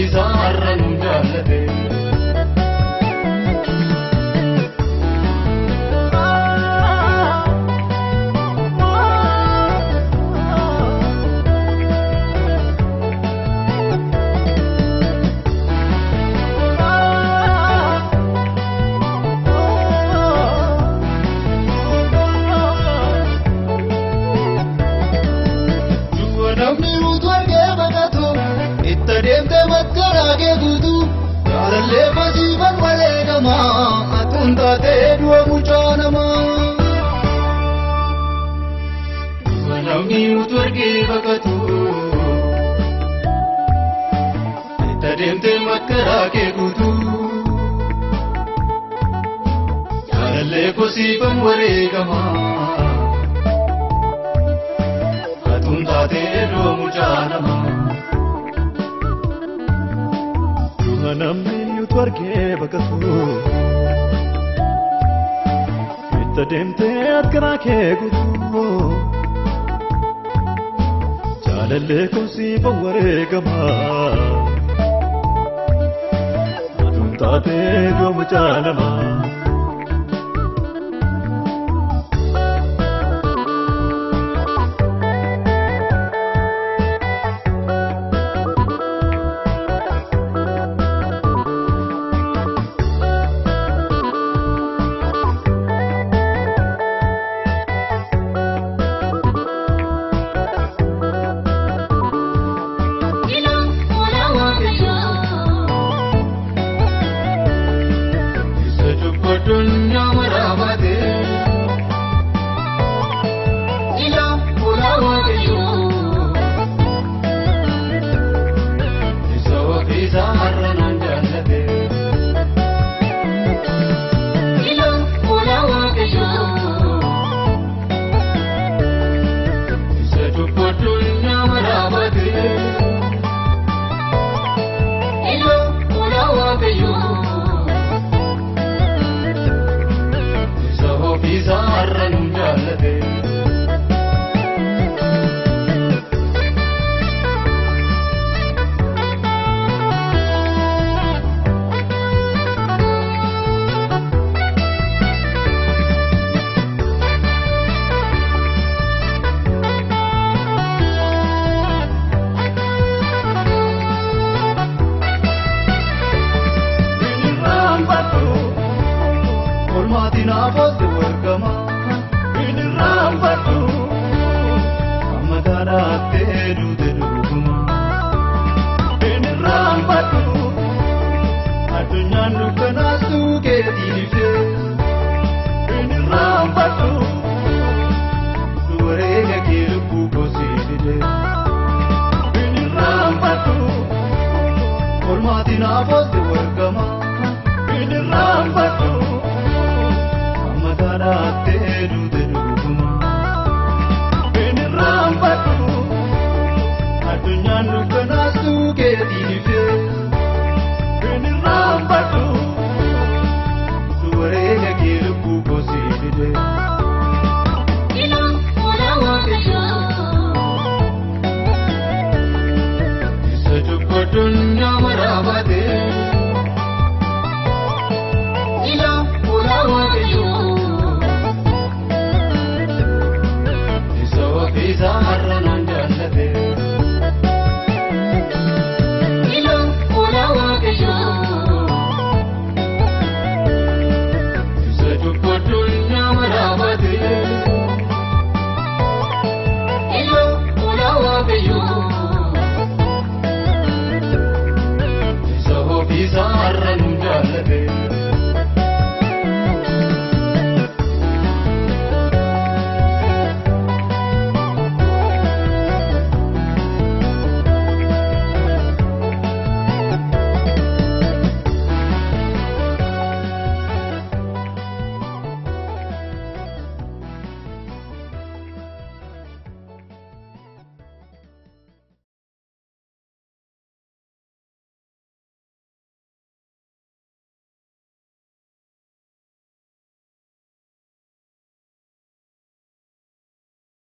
ofiisaa har'a nu jaallate. Namni utuu argee baqatu itti deemtee makkaraa kee guutu jaalallee masiifan wareegamaa atuun taatee du'a mucaa namaa. Namni utuu argee baqatu itti deemtee makkaraa kee guutu jaalallee kosiifan wareegamaa. Taatee du'a mucaa namaa. Du'a namni utuu argee baqatu itti deemtee harkaraa kee guutuu jaalallee kosiifan wareegamaa aduun taatee du'a mucaa namaa. Addunyaa maraabate ila fuula waaqayyoo isa ofiisaa har'a naan jaallate. Ila fuula waaqayyoo isa cubbuu addunyaa maraabate ila fuula waaqayyoo. Ofiisaa har'a nu jaallate. Olmaatiin afootti wargama inni raanfadhu amma taadhaattee duute dhuguma. Inni raanfadhu addunyaan dukkanaasuu keetiin ifee inni raanfadhu wareega kee lubbuu kosii fide. Inni raanfadhu olmaatiin afootti wargama inni raanfadhu. Taadhaattee duute dhuguma. Inni raanfadhu addunyaan dukkanaasuu keetiin ifee. Inni raanfadhu wareega kee lubbuu kosii fide. Ila fuula waaqayyoo Isa cubbuu addunyaa